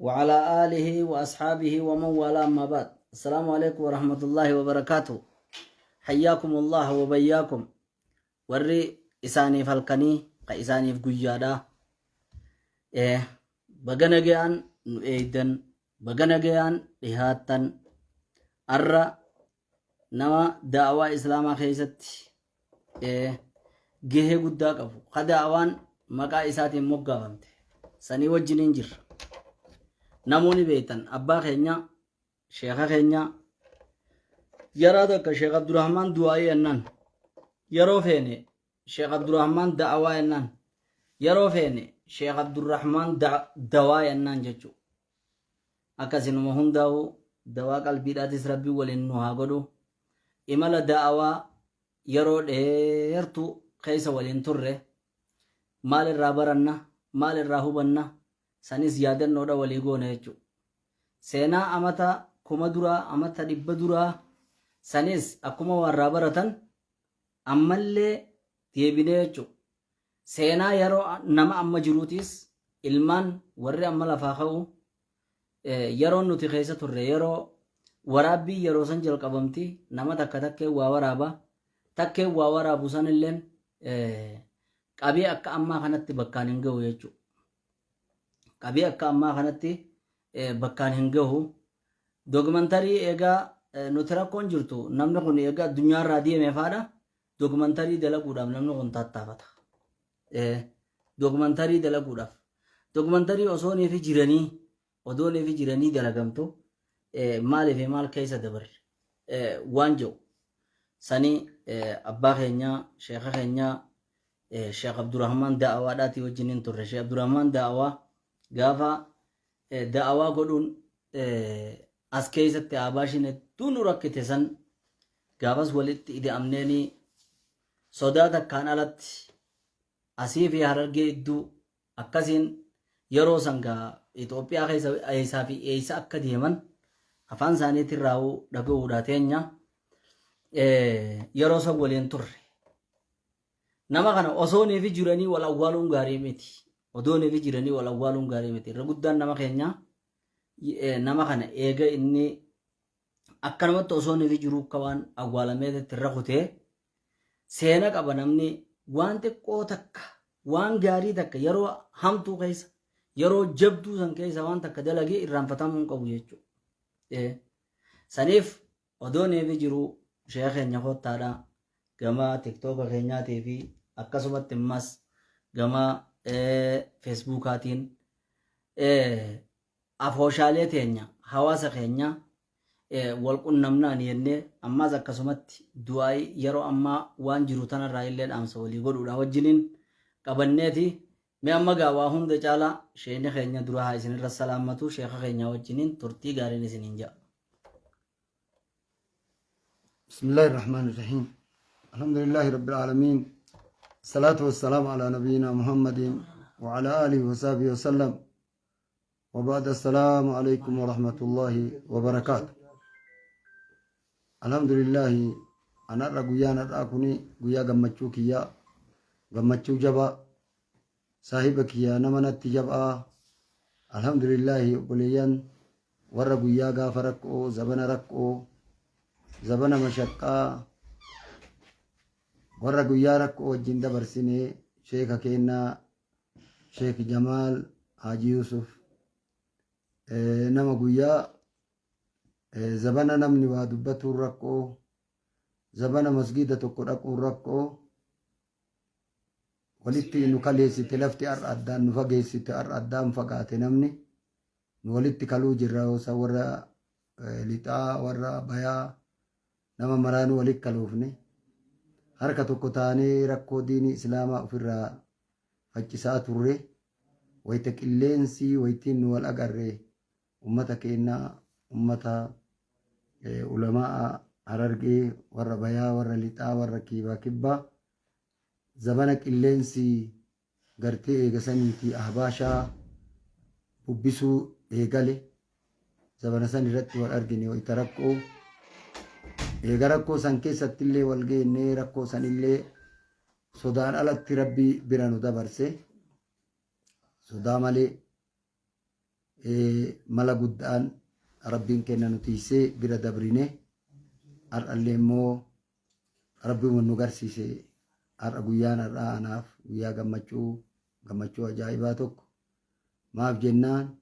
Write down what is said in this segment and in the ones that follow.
وعلى آله وأصحابه ومن والاه، أما بعد، السلام عليكم ورحمة الله وبركاته. حياكم الله وبياكم. Warri isaaniif halkanii ka isaaniif guyyaadha, baga nagayaan nu eeydan, baga nagayaan dhihaattan. Arra nama da'awaa islaamaa keessatti gahee guddaa qabu, ka da'awaan maqaa isaatiin moggaafamte sanii wajjiniin jirra. Namoonni beektan abbaa keenya, sheeka keenya, yeroo takka Sheekh Abdurrahmaan du'aa'ii jennaan, yeroo feene Sheekh Abdurrahmaan da'awaa jennaan, yeroo feene Sheekh Abdurrahmaan dawaa jennaan jechuudha. Akkasinuma hundaa'u dawaa qalbiidhaatis rabbi waliin nu haa godhu. Imala da'awaa yeroo dheertuu keessa waliin turre, maal irraa baranna, maal irraa hubanna, sanis yaadannoodha walii goone jechuudha. Seenaa amata 1000 duraa, amata 100 duraa sanis akkuma warraa baratan, ammallee deebinee jechuudha. Seenaa yeroo nama amma jiruutis, ilmaan warri amma lafaa ka'u, yeroo nuti keessa turre, yeroo waraabbii yeroo san jalqabamti, nama takka takkee waa waraaba, takkee waa waraabu sanilleen qabee akka ammaa kanatti bakkaan hin gahu jechuudha. Qabee akka ammaa kanatti bakkaan hin gahu. Dookimantarii eegaa nuti rakkoon jirtu, namni kun eegaa addunyaarraa deeme faadha. Dookimantarii dalaguudhaaf namni kun tattaafata. Dookimantarii dalaguudhaaf. Dookimantarii osoo fi jiranii, odoo fi jiranii dalagamtu, maaliif maal keessa dabarre waan jedhu sanii abbaa keenyaa, sheeka keenyaa, Sheekh Abdurrahmaan Da'awaadhaatii wajjiniin turre. Sheekh Abdurrahmaan Da'awaa gaafa da'awaa godhuun as keessatti Abaashiin hedduu nu rakkite san, gaafas walitti ida'amneenii sodaa takkaan alatti asii fi Harargee idduu akkasiin yeroo san gaa Itoophiyaa keessa eessaa fi eessa akka deeman afaan isaaniitiin raawuu dhaga'uudha teenya, yeroo san waliin turre. Nama kana osoo fi jiranii wal awwaaluun gaarii miti. Odoo fi jiranii wal awwaaluun gaarii miti. Irra guddaan nama keenya nama kana eega inni akkanumatti osoo fi jiruu akka waan awwaalameetti irra kutee seena qaba. Namni waan xiqqoo takka, waan gaarii takka, yeroo hamtuu keessa, yeroo jabduu san keessa waan takka dalagee irraanfatamuu hin qabu jechuudha. Saniif odoo fi jiruu sheeka keenya kottaadha gama TikToka keenyaatii fi akkasumatti immas gama Facebookaatiin afooshaalee teenya, hawaasa keenya wal qunnamnaan jennee, ammaas akkasumatti du'aa'ii yeroo ammaa waan jiru tanarraa illee dhaamsa walii godhuudha wajjiniin qabanneeti. Mee amma gaa waa hunda caalaa sheekni keenya dura haa isinirra salaammatu. Sheeka keenya wajjiniin turtii gaariin isiniin jedha. بسم الله الرحمن الرحيم، الحمد لله رب العالمين، الصلاة والسلام على نبينا محمد وعلى آله وصحبه وسلم، وبعد، السلام عليكم ورحمة الله وبركاته. الحمد لله، أنا guyyaan har'aa kuni guyyaa gammachuu kiyyaa, gammachuu jabaa, saahiba kiyyaa, nama natti jabaa. Alhamdulillahi, obboleeyyan warra guyyaa gaafa rakkoo, zabana rakkoo, zabana mashaqqaa, warra guyyaa rakkoo wajjin dabarsine, sheeka keenyaa, Sheek Jamaal Haji Yusuf, nama guyyaa zabana namni waa dubbatuun rakkoo, zabana masgiida tokko dhaquun rakkoo, walitti nu kaleessite lafti, har'a addaan nu fageessite, har'a addaan fagaate namni nu walitti kaluu jirra. Osa warra lixaa, warra bayaa, nama maraanuu walitti kaluufne, harka tokko taanee rakkoo diinii islaamaa ofirraa faccisaa turre. Wayita qilleensi waytiin nu wal agarre, ummata keenyaa, ummata ulamaa Harargee, warra bayaa, warra lixaa, warra kiibaa kibbaa, zabana qilleensi gartee eegasaniitii ahbaashaa bubbisuu eegale, zabana san irratti wal argine. Wayita rakkoo, eega rakkoo san keessatti illee wal geennee, rakkoo san illee sodaan alatti rabbi bira nu dabarse, sodaa malee. Mala guddaan Rabbiin kenna nu tiisee bira dabrine. Har'allee immoo Rabbiin nu garsiise. Har'a guyyaan har'aa anaaf guyyaa gammachuu, gammachuu ajaa'ibaa tokko. Maaf jennaan,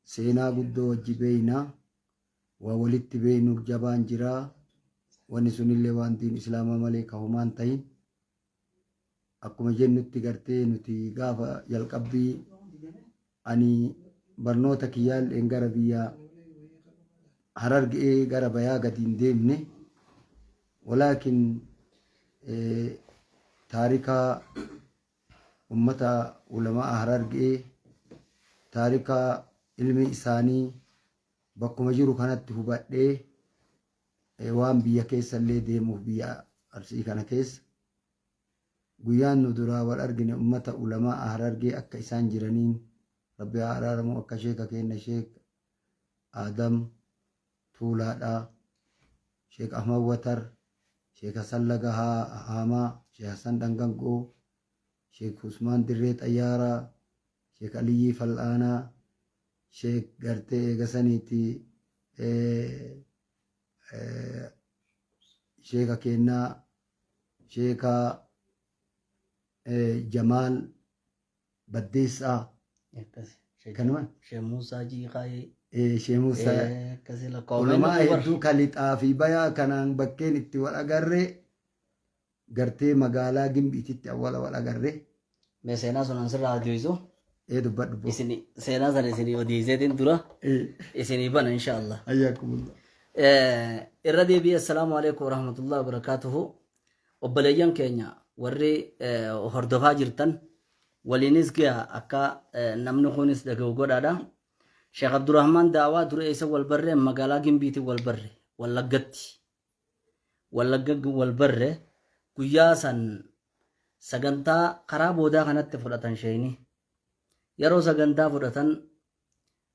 seenaa guddoo wajji beeyna, waa walitti beeynu jabaan jira. Wanni sunillee waan diin islaamaa malee ka homaan tahin. Akkuma jennutti gartee nuti gaafa jalqabbii ani barnoota kiyyaalleen gara biyya Harargee gara bayaa gadi hin deemne, walaakin taarika ummata ulamaa Harargee, taarika ilmi isaanii bakkuma jiru kanatti hubadhee, waan biyya keessallee deemuuf biyya Arsii kana keessa guyyaan nu duraa wal argine ummata ulamaa Harargee akka isaan jiraniin, Rabbi haa araaramu, akka sheeka keenya Sheek Adam Tuulaadha, Sheek Ahmad Watar, Sheek Hasan Laga Haamaa, Sheek Hasan Dhangangoo, Sheek Usmaan Dirree Xayyaaraa, Sheek Aliyyii Fal'aanaa, Sheek gartee eegasaniiti sheeka keennaa Sheeka Jamaal Baddeessaa. Akkasi. Kanuma. Sheek Muusaa Jiiqaayee. Sheek Muusaa. Akkasi lakkaa'amee. Ulamaa hedduu ka lixaa fi bayaa kanaan bakkeen itti wal agarre gartee magaalaa Gimbiititti awwala wal agarre. Mee seenaa sun ansirraa odeessu. Ee, dubbadhu boo. Isin seenaa sana isinii odeesseetiin dura isinii bana, insha Allah. Hayyakumullah. Irra deebi'ee assalaamu alaikum warahmatullahi wabarakaatuhu. Obboleeyyan keenya warri hordofaa jirtan, waliinis ga'a, akka namni kunis dhaga'u godhaadha. Sheekh Abdurrahman Daawaa dura eessa wal barree? Magaalaa Gimbiitti wal barre, Wallaggatti. Wallagga wal barre. Guyyaa san sagantaa karaa boodaa kanatti fudhatan sheeyni. Yeroo sagantaa fudhatan,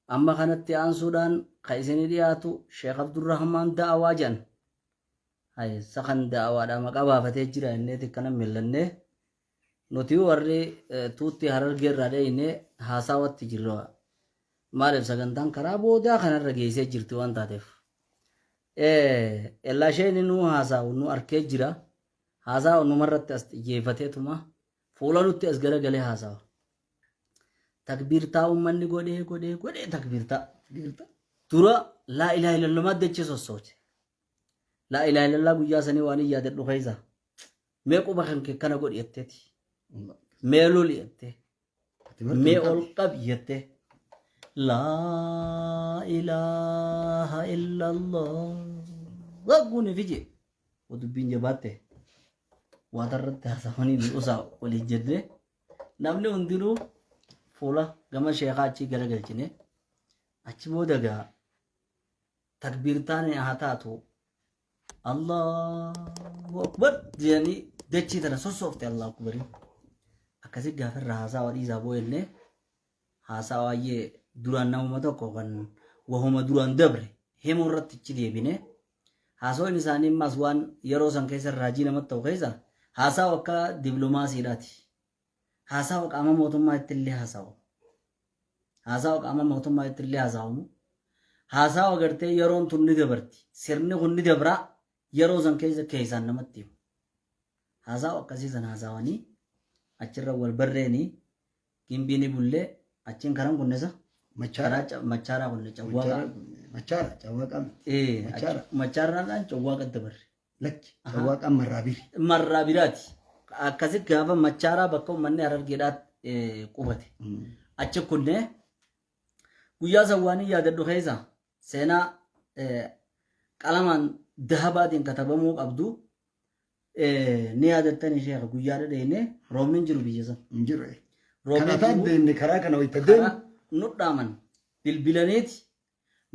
amma kanatti aansuudhaan kan isinii dhiyaatu Sheekh Abdurrahman Da'awaa jedhan. Hay, sakan da'awaadha maqaa baafatee jira inneeti akkana millannee nuti warri tuutti Harargee irraa dheeyne haasaawatti jirra. Maaliif sagantaan karaa boodaa kanarra geessee jirti waan taateef. Ellaa isheen nu haasa'u nu arkee jira. Haasawa numarratti as xiyyeeffateetuma fuula nutti as garagalee haasawa. Takbiirtaa uummanni godhee godhee godhee takbiirtaa. Dura laa ilaaha illallah dachee sossooche. Laa ilaaha illallah guyyaa sanii waan hin yaadadhu keessa. Mee quba kan kee kana godhi jetteeti. Mee loli jettee. Mee ol qabi jettee. Laa ilaaha illallah. Wagguun fi jee. Dubbiin jabaatte. Waa irratti haasawanii nu usaa waliin jennee namni hundinuu fuula gama sheekaa achii garagalchine. Achi booda gaa takbiirtaan haa taatu, Allahu akbar jedhanii dachii tana sossoofte. Allahu akbarii akkasi gaafa irraa haasaa dhiisaa boo'ellee haasaa waa'ee duraan namuma tokko kan wahuma duraan dabre himuu irratti ichi deebine. Haasawaan isaanii ammas waan yeroo san keessa raajii namatti ta'u keessa haasawa akka dippiloomaasiidhaati. Haasawa qaama mootummaa itti illee haasawu. Haasawa qaama mootummaa itti illee haasawamu. Haasawa gartee yeroon tun ni dabarti. Sirni kun ni dabraa yeroo san keessa keessaan namatti himu. Haasawa akkasii san haasawanii achirra wal barreenii Gimbii ni bullee, achiin karan kunnesa. Machaara. Karaa Machaaraa kunne, Cawwaaqa. Machaara. Cawwaaqaa. Machaara. Machaaraadhaan Cawwaaqa dabarre. Lakki. Cawwaaqaan marraa biri. Marraa biraati. Akkasi gaafa Machaaraa bakka uummanni Harargeedhaa qubate. Achi kunne guyyaa san waan hin yaadadhu keessa seenaa qalamaan dahabaatiin katabamuu qabdu ni yaadattani sheekha, guyyaa dhadheene roobni hin jiru biyya san. Hin jiru. Roobni Kana hin taan jiru. deemne karaa kana wayita deemu. Karaa nu dhaaman bilbilaniiti,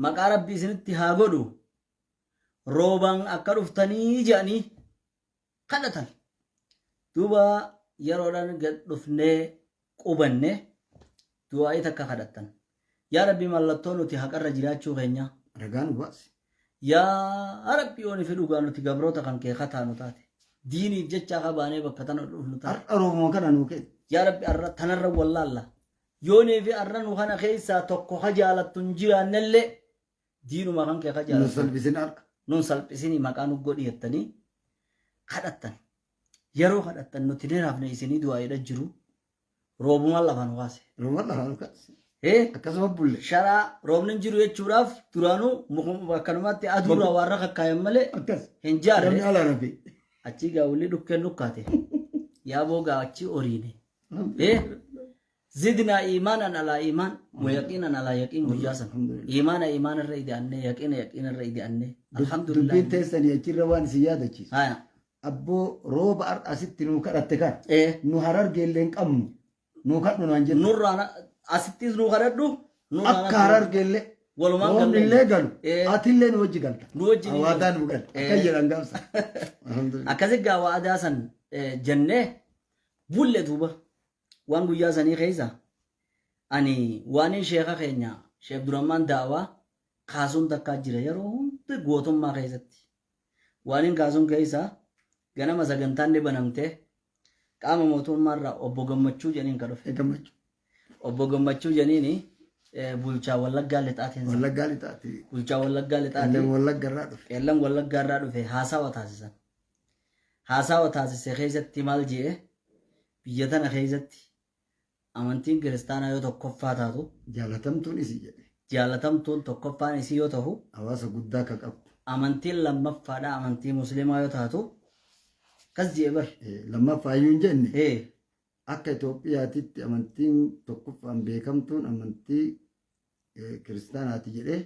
maqaa Rabbi isinitti haa godhu, roobaan akka dhuftanii jedhanii kadhatan. Duuba yeroodhaan gad dhufnee qubanne du'aa'ii takka kadhattan. Yaa Rabbi, mallattoo nuti haqarra jiraachuu keenya. Ragaa nu baasi. Yaa Rabbi, yoon fi dhugaa nuti gabroota kan kee kataanu taate. Diiniif jecha akka baanee bakka tana dhufnu taate. Har'a roobuma kana nuu kenni. Yaa Rabbi, har'a tanarra wallaalla. Yoonii fi arra nu kana keessaa tokko ka jaalattu hin jiraannellee diinuma kan kee ka Nu jaalattu salphisin har'a. Nun salphisinii maqaa nu godhi jettanii kadhattan. Yeroo kadhattan nuti ni rafne isinii du'aa'idha jiru. Roobumaan lafa nu kaase. Roobumaan lafa nu kaase. Ee Akkasuma bulle. Sharaa roobni hin jiru jechuudhaaf duraanuu mukuma akkanumatti aduurraa waan rakkaayan malee Akkas. hin jaarre. Namni ala rafe. Achii gaawulli dhukkeen dhukkaate. Yaaboo gaa achii oriine. Ee zidnaa iimaanan alaa iimaan wa yaqiinan alaa yaqiin guyyaa sana. Alhamdulillah. Iimaana iimaana irra ida'annee yaqiina yaqiina irra ida'annee. Alhamdulillah. Dubbiin teessanii achirra waan isin yaadachiisu. Haya. Abboo rooba har'a asitti nuu kadhatte kana. Ee. Nu Harargeellee hin qabnu. Nuu kadhu naan jettu. Nurraa asittis nuu kadhadhu. Nurraa Akka Harargeellee. Walumaan Roobni illee galu. Ee. Atillee nu wajji galta. Nu wajji ni Waadaa galta. nu galta. Ee. Akka jedhan gaafsa. Alhamdulillah. Akkasi gaa waadaa san jennee bulle duuba. Waan guyyaa sanii keessa ani waanin sheeka keenya Sheek Abdurrahmaan Daawaa kaasuun takkaa jira yeroo hunda gootummaa keessatti. Waanin kaasuun keessa ganama sagantaan ni banamte qaama mootummaarraa obbo Gammachuu jedhaniin ka dhufe. Gammachuu. Obbo Gammachuu jedhaniini bulchaa Wallaggaa Lixaatiin. Wallaggaa Lixaati. Bulchaa Wallaggaa Lixaati. Qeellam Wallaggaa irraa dhufe. Qeellam Wallaggaa irraa dhufe haasawa taasisan. Haasawa taasise keessatti maal jedhe biyya tana keessatti amantiin kiristaanaa yoo tokkoffaa taatu. Jaalatamtuun isii jedhe. Jaalatamtuun tokkoffaan isii yoo ta'u. Hawaasa guddaa akka qabdu. Amantiin lammaffaadha amantii musliimaa yoo taatu. Kas jedhe bar. Lammaffaa iyyuu hin jenne. Akka Itoophiyaatitti amantiin tokkoffaan beekamtuun amantii kiristaanaati jedhee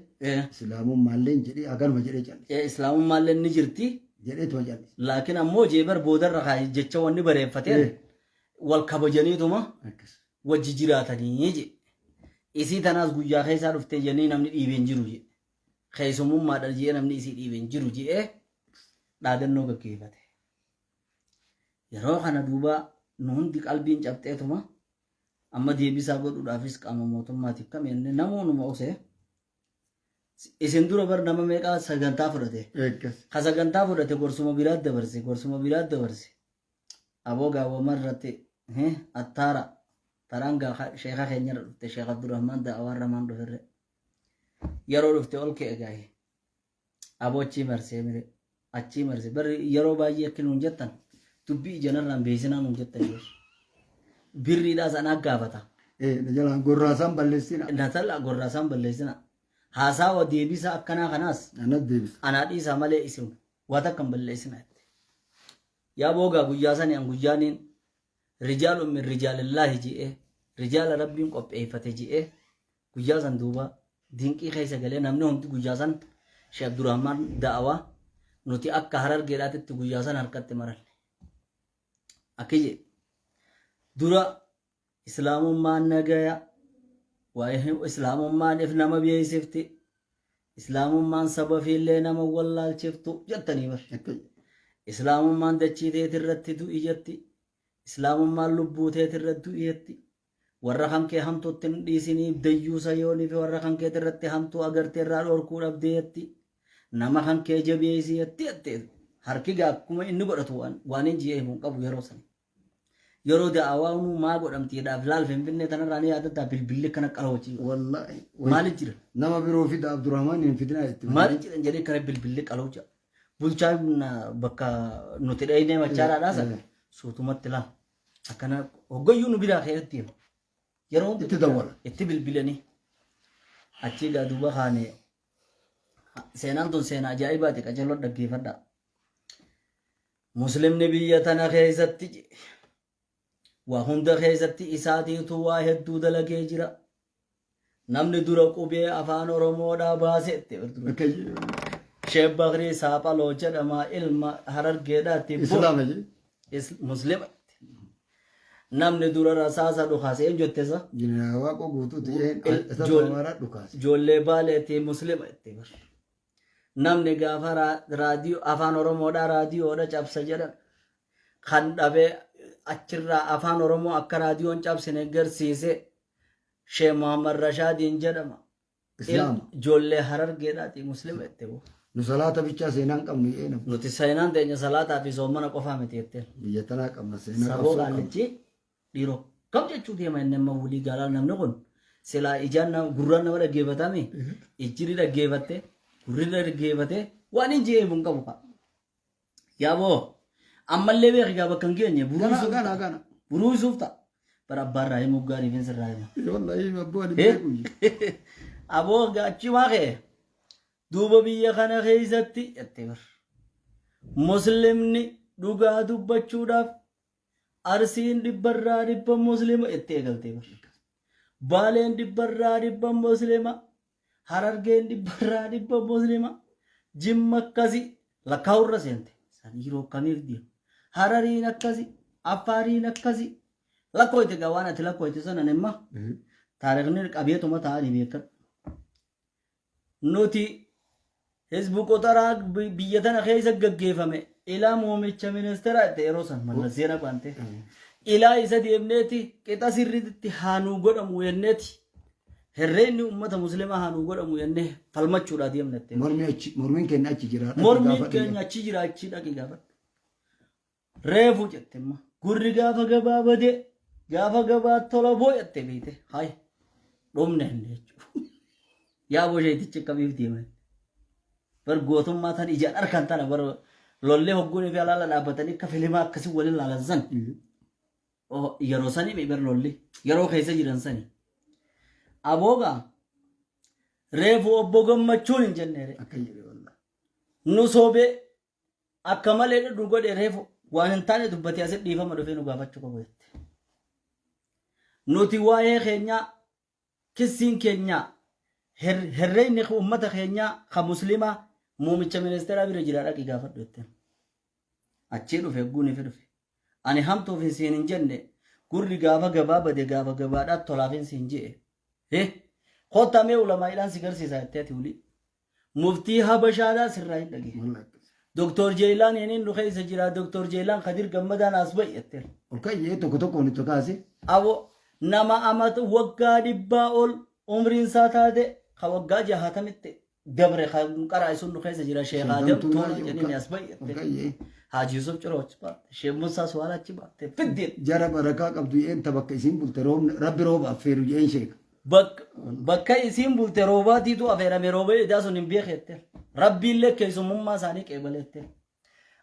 islaamummaallee jedhee haganuma jedhee callise. Islaamummaallee ni jirti. Jedheetuma callise. Laakiin ammoo jeebar boodarra jecha wanni bareeffateen wal kabajaniituma wajji jiraatanii jedhe. Isii tanaas guyyaa keessaa dhuftee jennee namni dhiibeen jiru jedhe. Keessummaadha jedhee namni isii dhiibeen jiru jedhee dhaadannoo gaggeeffate. Yeroo kana duuba nu hundi qalbiin cabxeetuma amma deebisaa godhuudhaafis qaama mootummaatiif kam jennee namoonuma osee isin dura bar nama meeqaa sagantaa fudhate. Ka sagantaa fudhate gorsuma biraat dabarse gorsuma biraat dabarse. Aboo gaawwama irratti attaara taraan gaa sheeka keenyarra dhufte Sheekh Abdurrahmaan Da'awaa Ramaan dhuferre. Yeroo dhufte ol ka'e gaa'e. Aboo achii marsee mire achii marsee bari yeroo baay'ee akki nuun jettan dubbii ijanarraan beesinaa nuun jettan yeroo. Birriidhaas anaa gaafata. Na jalaan gorraasaan balleessina. Natala gorraasaan balleessina. Haasawa deebisa akkanaa kanaas. Anat deebisa. Anaa dhiisaa malee isin waa takka hin balleessina jette. Yaa boogaa guyyaa sani an guyyaaniin rijaalun min rijaalillaahi ji'ee rijaala rabbiin qopheeffate ji'ee guyyaa san duuba dinqii keessa galee namni hundi guyyaa san Sheekh Abdurrahmaan Da'awaa nuti akka Harargeedhaatitti guyyaa san harkatti maranne. Akki jedhe dura Islaamummaan nagaya waa'ee Islaamummaan if nama beeksifti Islaamummaan saba fiillee nama wallaalchiftu jettanii bar. Islaamummaan dachii teetirratti du'i jetti. Islaamummaan lubbuu teetirratti du'i jetti. Warra kan kee hamtuutti hin dhiisiniif dayyuusa yoonii fi warra kan keetirratti hamtuu agartee irraa dhorkuu dhabdee jetti. Nama kan kee jabeessi jetti jette. Harki gaa akkuma inni godhatu waan hin ji'ee himu hin qabu yeroo sani. Yeroo da'awaa unu maa godhamtiidhaaf laal Finfinnee tanarraa ni yaadataa bilbilli akkana qalawachii. Wallaahi. Maali jira? Nama biroo fida Abdurrahmaan hin fidinaa itti. Maali jiran jedhee kana bilbilli qalawcha. Bulchaan bakka nuti dhaynee machaaraadhaa sana suutumatti laal. Akkana hoggayyuu nu biraa keessatti hima. Yeroo hunda Itti dawwala. Itti bilbilanii. Achii gaa duuba kaane seenaan tun seenaa ajaa'ibaati qajeeloo dhaggeeffadhaa. Muslimni biyya tana keessatti waa hunda keessatti isaatiitu waa hedduu dalagee jira. Namni dura qubee afaan Oromoodhaa baase itti Sheek Bakrii Saaphaloo jedhama ilma Harargeedhaatti. Islaama jee. Muslima. Namni dura rasaasa dhukaase eenyu jettesa? Jeneraal Waaqoo Guutuuti isa Amaaraa dhukaase. Ijoollee Baaleetii Muslima itti bar. Namni gaafa raadiyoo afaan Oromoodhaa raadiyoodha cabsa jedhan kan dhabee achirraa afaan Oromoo akka raadiyoon cabsine garsiise Sheek Muhammad Rashaadiin jedhama. Islaama. Ijoollee Harargeedhaati Muslima itti bu'u. Nu salaata bichaa seenaan qabnu jedhee nama. Nuti seenaan teenya salaataa fi soomana qofaa miti jetteen. Biyya tanaa qabna seenaa Saboo qabsoo qabna. qaallichi dhiiroo. Kam jechuu deema inni amma wulii gaalaa namni kun silaa ijaan nama gurraan nama dhaggeeffatame ijji ni dhaggeeffatte gurri ni dhaggeeffate waan hin jeemu hin qabu kaa. Yaaboo ammallee beeki gaa bakka hin geenye Gana buruusuuf gana ta'a. gana. Buruusuuf ta'a. Bara abbaarraa himuu gaarii fi sirraa hima. Wallahi abboo ani Eh? beeku. Aboo achimaa ka'e duuba biyya kana keessatti jettee bar. Muslimni dhugaa dubbachuudhaaf Arsiin dhibbarraa dhibba muslima jettee eegaltee bar. Baaleen dhibbarraa dhibba muslima. Harargeen dhibbarraa dhibba muslima. Jimma akkasi lakkaa'urra seente. San yeroo akkamiif deema. Harariin akkasi. Affaariin akkasi. Lakkooyte gaa waan ati lakkooyte sanan imma taarikhni qabeetuma ta'anii beekan. Nuti hizbu qoxaraa biyya tana keessa gaggeeffame ilaa muumicha ministeera itti yeroo san Mallas Zeenaa baante. Ilaa isa deemneeti qixa sirriitti haa nuu godhamu jenneeti herreenni uummata muslimaa haa nuu godhamu jennee falmachuudhaa deemne itti. Mormi achi mormiin keenya achi jira. Dhaqi Mormiin gaafadhu keenya achi jira achi dhaqi gaafadhu. Reefu jette imma gurri gaafa gabaa badee gaafa gabaa tola boo jette beekte hay dhumne inni jechuudha. Yaa bosheetichi akkamiif deeman. Bar gootummaa tan ijaan harkaan tana bar lollee hogguunii fi alaala dhaabbatanii akka filimaa akkasii waliin laalan san. Oh, yeroo sanii mi bar lolli yeroo keessa jiran sanii. Aboogaa reefu obbo Gammachuun hin jenne Akka jedhe wallahi. nu soobee Akka malee nu godhe reefu waan hin taane dubbatee asitti dhiifama dhufee nu gaafachuu qabu jette. Nuti waa'ee keenyaa kissiin keenyaa herreegni uummata keenyaa ka muslimaa muumicha ministeeraa bira jira dhaqi gaafadhu jetteen. Achii dhufe guuniif dhufe. Ani hamtuuf hin siin hin jenne gurri gaafa gabaa bade gaafa gabaadhaa tolaaf hin siin je'e. Kottaa mee ulamaa'iidhaan si garsiisa jettee ati wulii. Muftii Habashaadhaa sirraa hin dhagee. Maal akkas. Doktor Jeelaan hiniin nu keessa jira. Doktor Jeelaan Kadir Gammadaan as ba'i jetteen. Ol ka'i tokko tokkoon itti kaase. Abo nama amata waggaa dhibbaa ol umriin isaa taate ka waggaa jahatamitti dabre ka qaraa sun nu keessa jira. Sheekh Adam Tuulaa jedhanii as ba'i Ol jetteen. ka'i. Haaji Yusuf Ciroo achi baatte. Sheekh Musaa Suwaala achi baatte. Fiddeen. Jara barakaa qabdu een ta bakka isiin bulte roobni rabbi rooba affeeru jeen sheeka. Bakka isiin bulte roobaatiitu afeerame roobee edaa sun hin beekette. Rabbiillee keessummummaa isaanii qeebalette.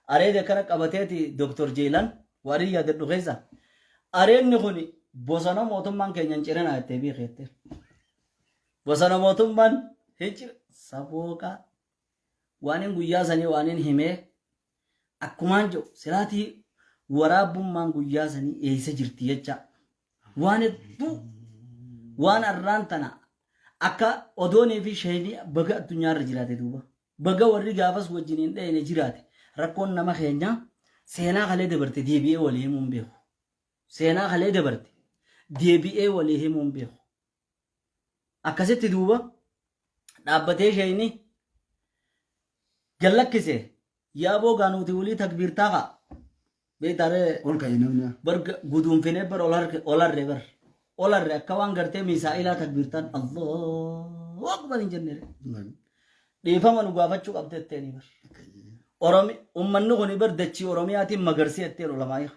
Areeda kana qabateeti Dr. Jeelan waan hin yaadadhu keessa. Areedni kun bosona mootummaan keenya hin cirinaa jettee beekette. Bosona mootummaan hin cire. Sabooqaa waan hin guyyaa sanii waan hin himee akkumaan jedhu silaatii waraabummaan guyyaa sanii eessa jirti jecha waan hedduu waan arraan tana akka odoonii fi sheeynii baga addunyaarra jiraate duuba baga warri gaafas wajjin hin dhayine jiraate rakkoon nama keenyaa seenaa kalee dabarte deebi'ee walii himuu hin beeku seenaa kalee dabarte deebi'ee walii himuu hin beeku Akkasitti duuba dhaabbatee sheeyni gallakkise yaaboo gaanuuti wulii takbiirtaa kaa beektaaree Ol ka'e namni. bar guduunfinee bar ol harre bar ol harre akka waan gartee misaa'ilaa takbiirtaan Allahu akbar hin jenne dhiifama nu gaafachuu qabde jetteeni bar Oromi ummanni kun bar dachii Oromiyaatiin magarsee jetteen ulamaa'ii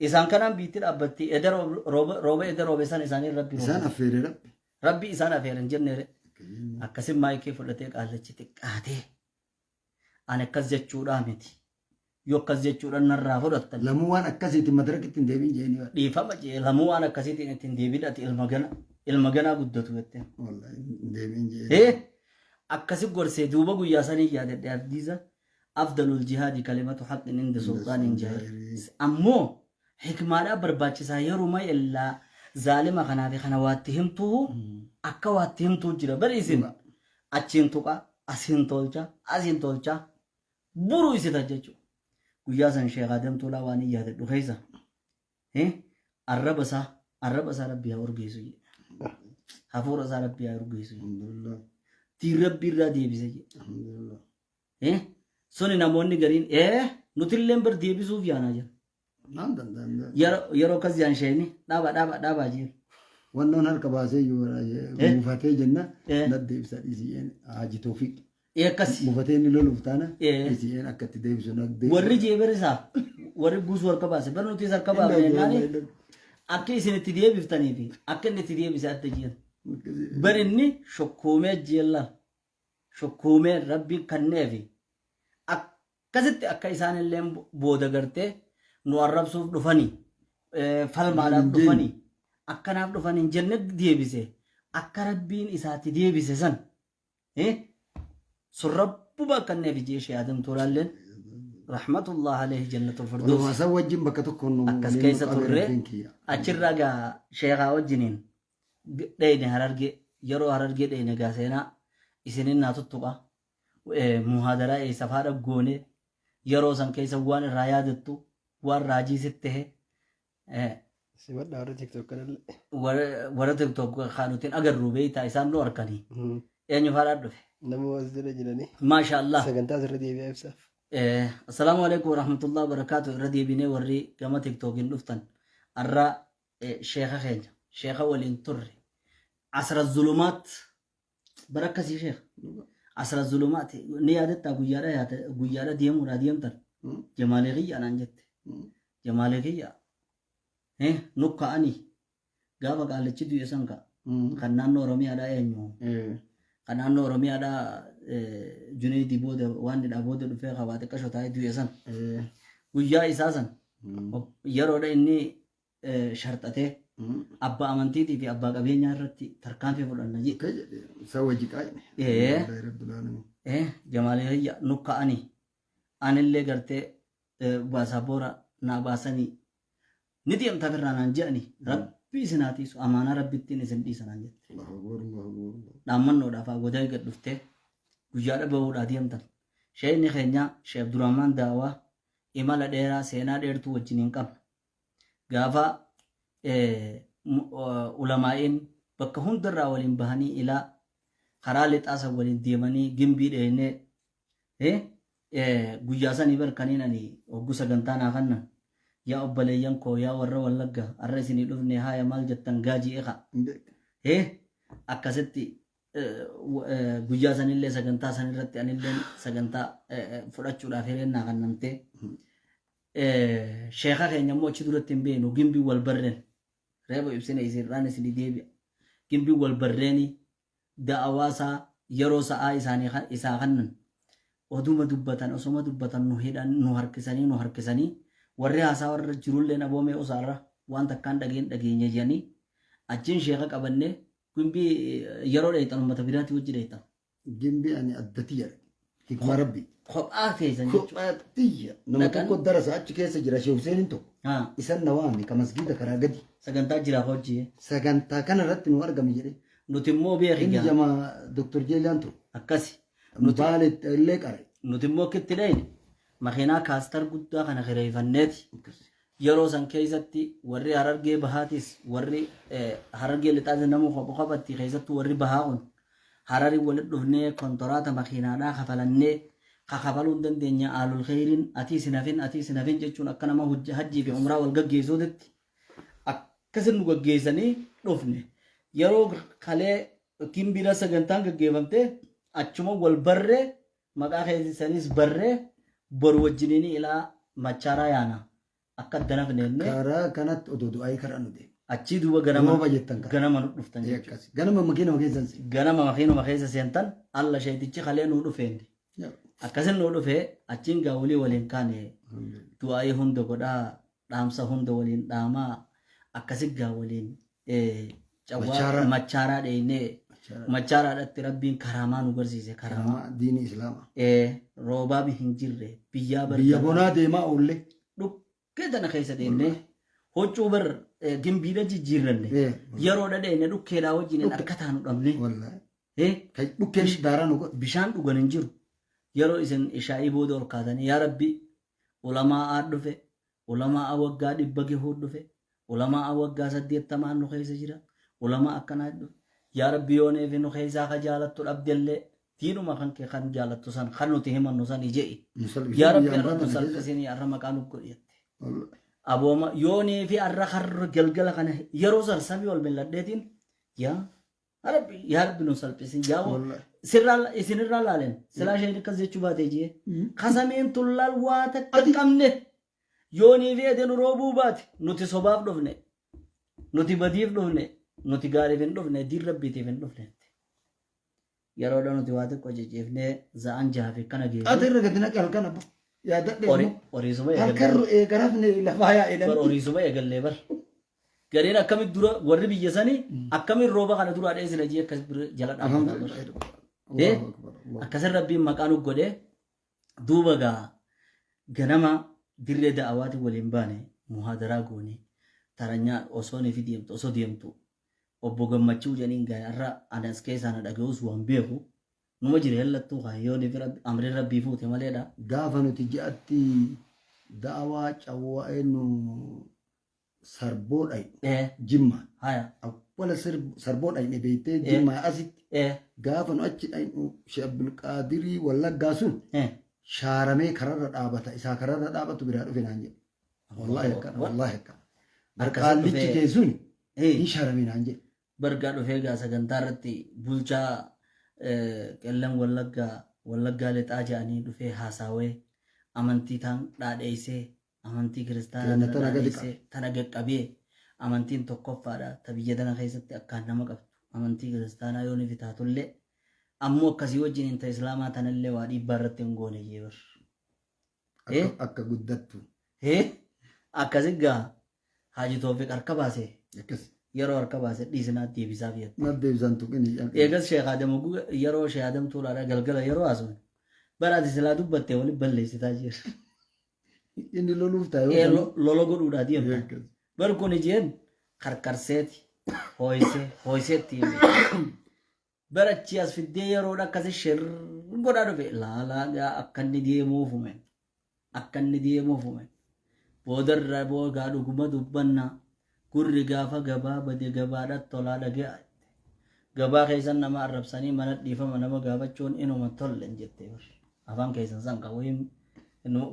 Isaan kanaan biitti dhaabbatti eda rooba rooba eda roobe san isaaniin rabbi Isaan roobe. affeere rabbi. Rabbi isaan afeere hin jenneere. Akkasin maayikii fudhatee qaallachi xiqqaatee. Ani akkas jechuudhaa miti. Yoo akkas jechuudhaan narraa fudhattan. Lamuu waan akkasiitiin madarakitti hin deebiin jeeni bara. Dhiifama jee lamuu waan akkasiitiin ittiin deebiin ati ilma gana ilma ganaa guddatu jetteen. Wallahi hin deebiin jeeni. Ee akkasi gorsee duuba guyyaa sanii yaadadhe abdiisa Afdalul jihaadi kalimatu haqqin inda sulxaanin jaa'ir. Ammoo hikmaadhaa barbaachisaa yeruma illaa zaalima kanaa fi kana waatti himtuu akka waatti himtuu jira. Bari isin achiin tuqaa, asiin tolchaa, asiin tolchaa buruu isita jechuudha. Guyyaa san Sheekh Adam Tuulaa waan hin yaadadhu keessa arraba isaa arraba isaa rabbi haa urgeessu jedhe. Hafuura isaa rabbi haa urgeessu jedhe. Alhamdulillah. Tiin rabbi irraa deebise jedhe. Alhamdulillah. Eh? Suni namoonni gariin ee nutilleen bar deebisuuf yaanaa jira. Naan danda'an. Yeroo yeroo akkas jaan sheeni dhaaba dhaaba dhaabaa jeen. Wannoon harka baasee iyyuu Eh? mufatee jenna Eh. na deebisa dhiisiyeen Haji Toofiq. Ee akkas. Mufatee inni loluuf taana Eh. dhiisiyeen akka itti deebisu na deebisa. Warri jeeber isaa warri guutuu harka baase bar nutis harka baafne jennaani. Akka isin itti deebiftanii fi akka inni itti deebise adda jeen. Bar inni shokkuumee jeen laal. Shokkuumee rabbiin kanneefi akkasitti akka isaan illee booda gartee nu arrabsuuf dhufanii falmaadhaaf Hin jenne. dhufanii akkanaaf dhufan hin jenne deebise akka rabbiin isaatti deebise san sun rabbuma akkanneef jee shee Adam Tolaalleen rahmatullah alayhi jannatul Walumaa firdaus san wajjin bakka tokkoon nu akkas waliin nu keessa qabe turre rabbiin kiyya. achirraa gaa sheekaa wajjiniin dheyne harargee yeroo harargee dheyne gaa seenaa isinin naa tuttuqa muhaadaraa eessa faadha goone yeroo san keessa waan irraa yaadattu waan raajii sitti tahe Simadhaa warra TikTok kanallee. Warra TikTok kan nuti hin agarru beektaa isaan nu arkanii. Eenyu faadhaa dhufe? Nama as jala jiranii. Maasha Allah. Sagantaa asirra deebi'aa ibsaaf. Assalaamu alaikum warahmatullahi wabarakatuh. Irra deebinee warri gama TikTokiin dhuftan. Arra sheekha keenya sheekha waliin turre. Asra zulumaat bara akkasii sheekha. Asra zulumaat ni yaadattaa guyyaadha yaata guyyaadha deemuudha deemtan. Jamaalee kiyya naan jette. Jamaalee kiyya nukka'anii gaafa qaallichi du'e san ka kan naannoo Oromiyaadhaa eenyu kan naannoo Oromiyaadhaa Juneydii booda waan didhaa booda dhufee kabaa xiqqasho taa'ee du'e san guyyaa isaa san yeroodha inni sharxatee abbaa amantiitii fi abbaa qabeenyaa irratti tarkaanfii fudhanna jedhe. Isa wajji qaayne. Jamaalee kiyya nukka'anii anillee gartee baasaboora naa baasanii ni deemta firraa naan je'anii rabbi isin haa tiisu amaanaa rabbittiin isin dhiisa naan jette. Allahu akbar Allahu akbar. Dhaammannoodhaaf godaa gad dhuftee guyyaadha bahuudhaa deemtan. Sheekni keenya Sheekh Abdurrahmaan Daawaa imala dheeraa seenaa dheertuu wajjin hin qabna. Gaafa ulamaa'iin bakka hundarraa waliin bahanii ilaa karaa lixaa san waliin deemanii gimbii dheeynee guyyaa sanii bar kaniin ani hoggu sagantaa naa kannan yaa obboleeyyan koo yaa warra wallagga arra isinii dhufne haaya maal jettan gaajii eqa akkasitti guyyaa sanillee sagantaa sanirratti anilleen sagantaa fudhachuudhaaf hireen naa kannamtee sheeka keenya immoo achi duratti hin beeknu gimbii wal barreen reefu ibsine isinirraan isinii deebi'a gimbii wal barreenii da'awaa isaa yeroo sa'aa isaanii isaa kannan oduma dubbatan osoma dubbatan nu hidhan nu harkisanii nu harkisanii warri haasaa warra jirulleen aboomee usaarra waan takkaan dhageen dhageenya jedhanii achiin sheeka qabannee gimbii yeroo dheeyxan ummata biraatii wajji dheeyxan. Gimbii ani addati jedha. Hikma rabbi. Kophaa keessan jechuudha. Kophaa tiyya. Nama Dhaqan. tokko darasa achi keessa jira Sheekh Huseeniin tokko. Haa, Isan na waame ka masgiida karaa gadi. Sagantaa jiraaf hojii. Sagantaa kana irratti nu argame jedhe. Nuti immoo beeki Inni gaa. jama Dr. Jeelaan ture. Akkasi. Nuti Baale illee qare. Nuti immoo akka itti dhayne makiinaa kaastar guddaa kana kireeffanneeti. Yeroo san keessatti warri Harargee Bahaatis warri Harargee Lixaatis namuu kopha kophatti keessattuu warri Bahaa kun Hararii walitti dhufnee kontoraata makiinaadhaa kafalannee ka kafaluu hin dandeenye aalul kheyriin atiis hin hafin atiis hin hafin jechuun akka nama hajjii fi umraa wal gaggeessuutitti akkasin nu gaggeessanii dhufne. Yeroo kalee Gimbiidha sagantaan gaggeeffamte achuma wal barree Maqaa keessanis barree boru wajjiniin ilaa Machaaraa yaana. Akka adda nafne jennee Karaa kanatti odoo du'aayii karaa nu deemu. achii duuba ganama Rooba jettan kana. ganama nu dhuftan jechuudha. Akkas. Ganama makiinuma keessan si. Ganama makiinuma keessa seentan alla sheetichi kalee nuu dhufeen. Akkasin nuu dhufee achiin gaa walii waliin kaane du'aayii hunda godhaa dhaamsa hunda waliin dhaamaa akkasi gaa waliin cawwaa Machaaraa. machaaraa dheeynee machaaraadhatti rabbiin karaamaa nu garsiise karaamaa. Karaamaa diinii islaamaa. Roobaa hin jirre biyyaa bar Biyya bonaa deemaa oolle. Dhukkee tana keessa deemnee huccuu bar gimbiidha jijjiirranne yeroodha dheeyne dhukkeedhaa wajjin harka taanu dhabne. Wallaahi. Kan dhukkeen daaraa nu godhe. Bishaan dhugan hin jiru. Yeroo isin ishaa'ii booda ol kaatanii yaa rabbi ulamaa dhufe Ulamaa'a waggaa 100 gahuu dhufe, ulamaa'a waggaa 80 nu keessa jira, ulamaa akkanaa dhufe. Yaa Rabbi yoo neefi nu keessaa ka jaalattu dhabdellee diinuma kan kee kan jaalattu san kan nuti himannu sani je'i. Nu salphisin Yaa Rabbi biyya arra ambaa nu tana keessa. salphisinii arra maqaa nu godhi jette. Abooma yoo neefi arra karra galgala kana yeroo san samii ol milladheetiin yaa Rabbi yaa Rabbi nu salphisin yaa Wallahi. sirraa isinirraa laalen silaa isheen akkas jechuu baatee jee kasameen tullaal waa takka hin qabne yoonii fi edenu roobuu baate nuti sobaaf dhufne Nuti badiif dhufne, nuti gaariif hin dhufne, diin rabbiitiif hin dhufne. Yeroodha nuti waa xiqqoo cicciifnee za'an jaha fi kana Ati geessu. irra gadi naqe halkan abbo. Yaadadhe immoo. Horiisuma eegallee. Halkan eegarafne lafaa yaa'e Bar namni. horiisuma eegallee bar. Gariin akkamitti dura warri biyya sanii akkamiin rooba kana duraa dheessina jee akkas bira jala dhaabbata bar. Alhamdulillah. Allahu akbar. Allahu Akkasin rabbiin maqaa nu godhee duuba gaa ganama dirree da'awaatiin waliin baane muhaadaraa goone taranyaa osoo ni fi deemtu osoo deemtu obbo Gammachuu jedhaniin gaa har'a ani as keessaa na dhaga'us waan beeku numa jira hellattuu kaa yoo ni fi amriin rabbii fuute maleedha. Gaafa nuti ji'atti da'awaa cawwaa eenyu sarboo dhayne Jimma. Haya. Awwala sarboo dhayne beektee Jimmaa asitti gaafa nu achi dhaynu Sheekh Abdulqaadirii Wallaggaa sun shaaramee kararra dhaabata isaa kararra dhaabatu biraa dhufe naan jedhe. Wallaahi akkana wallaahi akkana. Akkasitti Qaallichi dhufee- kee sun hin shaarame naan jedhe. Bargaa dhufee gaa sagantaa irratti bulchaa Qellam Wallaggaa Wallaggaa Lixaa jedhanii dhufee haasawee amantii taan dhaadheessee amantii kiristaanaa Tana tana tana gadi dhaadheessee tana qaqqabee amantiin tokkoffaadha ta biyya tana keessatti akkaan nama qabdu amantii kiristaanaa yoo ni fitaatullee ammoo akkasii wajjin hin ta islaamaa tanallee waa dhiibbaa irratti hin goone jee bar. Akka guddattu. Akkasi gaa Haaji Toofiq harka baase Akkas. yeroo harka baase dhiisinaa deebisaaf jette. Madda ibsaan tuqini. Eegas Sheekh Adam oguu yeroo Sheekh Adam Tuulaadha galgala yeroo haasofne bara ati silaa dubbatte waliin balleessitaa jira. Inni loluuf taa'ee. Lola godhuudhaa deemta. Akkas. Bar kun ijeen karkarseeti hooyisee hooyiseetti hime. Bara achii as fiddee yeroodha akkasi shir godhaa dhufe laalaa gaa akka inni deemuufume akka inni deemuufume boodarra boogaa dhuguma dubbanna gurri gaafa gabaa bade gabaadha tolaa dhagea gabaa keessan nama arrabsanii mana dhiifama nama gaafachuun inuma tolle hin jette bar afaan keessan san ka wayiin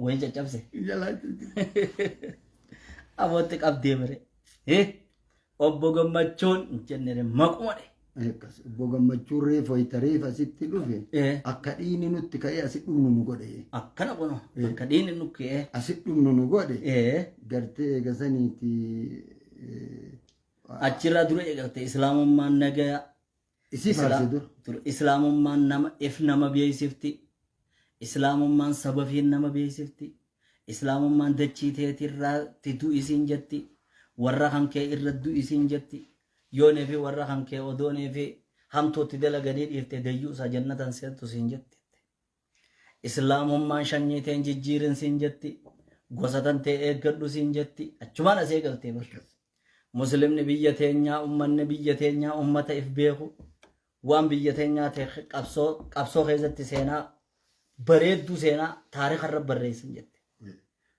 wayiin caccabse Jalaa abootti qabdee bare obbo Gammachuun hin jennere maquma dhe. Akkas. Obbo Gammachuun reefu wayita reefu asitti dhufe akka dhiini nutti ka'ee asi dhumnu nu godhe. Akkana kuno akka dhiinni nu ka'ee. Asi dhumnu nu godhe. Gartee eegasaniiti. Achirraa dura eegalte islaamummaan nagaya. Isii faarse dura. Islaamummaan nama if nama beeksifti. Islaamummaan sabafiin nama beeksifti. Islaamummaan dachii teetirraatti du'isiin jetti. Warra kan kee irra du'isiin jetti. Yoonii fi warra kan kee odoonii fi hamtuutti dalaganii dhiifte dayyuusa jannatan seentu siin jetti. Islaamummaan shanyii teen jijjiirin siin jetti. Gosa tan tee eeggadhu siin jetti. Achumaan as eegaltee bar. Muslimni biyya teenyaa ummanni biyya teenyaa ummata if beeku waan biyya teenyaa ta'e qabsoo qabsoo keessatti seenaa bareedduu seenaa taarika irra barreessin jette.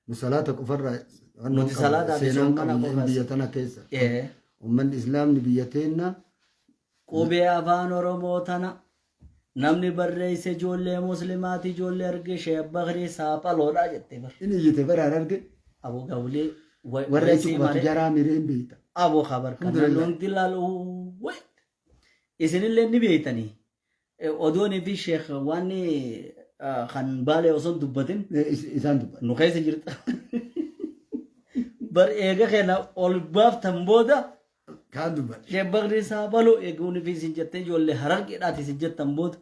Nu salaata qofarraa Nuti salaataa fi seenaan soomana qabnu qofaas. biyya tana keessa. Uummanni islaamni biyya teenna Qubee afaan Oromoo tana namni barreesse ijoollee muslimaati ijoollee arge Sheekh Bakrii Saaphaloodha jette bar. inni iyyite baraan arge Aboo gawulee warra achi qubatu jaraa mireen beekta. Aboo kabar kana Alhamdulillah. hundi laalu isinillee ni beektanii odoonii fi Sheekh waan kan baalee osoo hin dubbatin Isaan dubbatu. nu keessa jirta. Bar eega keenya ol baaftan booda Kaan dubbatu. Sheekh Bakrii Saabaloo eeguun fi isin jettee ijoollee harargeedhaati isin jettan booda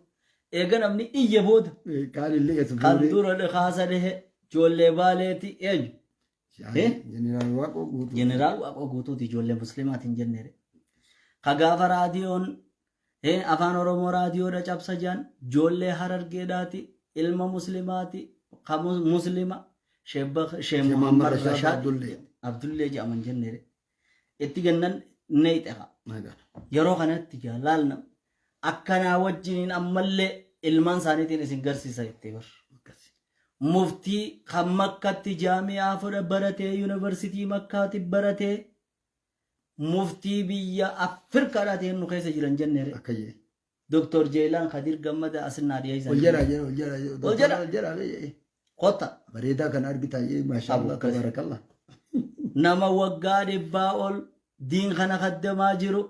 eega namni iyye booda Kaan illee eessa kan dura kaasa dhehe ijoollee baaleeti eenyu Jeneraal Waaqoo guutuu. Jeneraal Waaqoo guutuuti ijoollee muslimaatiin jennere. Ka gaafa raadiyoon afaan Oromoo raadiyoodha cabsa jedhan ijoollee harargeedhaati ilma muslimaati ka muslima Sheekh Sheekh Muhammad Muhammad Rashaad Rashaad Abdullee. Abdullee jedhaman jennere. Itti gannan neeyxe haa. Yeroo kanatti gaa laalna akkanaa wajjiniin ammallee ilmaan isaaniitiin isin garsiisa jettee bar. Muftii kan makkatti jaami'aa fudha baratee yuunivarsiitii makkaatti baratee muftii biyya Afrikaadhaa ta'een nu keessa jiran jenneere. Akka jee. Doktor Jeelaan Kadir Gammada asinnaa dhiyeessan. Ol jedhaa jedha ol jedhaa jedha. Ol jedha. Ol jedhaa jedha. Kotta Bareedaa kana argitaa jee maashaa Allah Abu Bakr. tabaarakallah. nama waggaa 100 ol diin kana kaddamaa jiru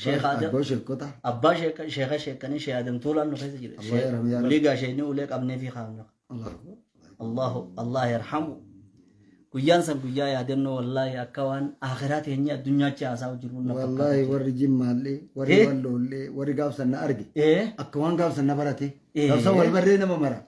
Sheekh Adam. Abbaa sheekota. Abbaa sheeka sheekanii Sheekh Adam Tuulaan nu keessa jira. Allah yarhamu yaa Rabbi. Uliigaa sheekni ulee qabnee fi kaafna. Allah. Allahu Allah yarhamu. Guyyaan san guyyaa yaadannoo wallaahi akka waan akhiraa teenyee addunyaa haasaa'u jiru na Wallaahi fakkaata. warri Jimmaallee, warri Eh? Walloollee, warri gaafsan na arge. Eh? Akka waan gaafsan na barate. Eh. Gaafsan wal barree nama mara.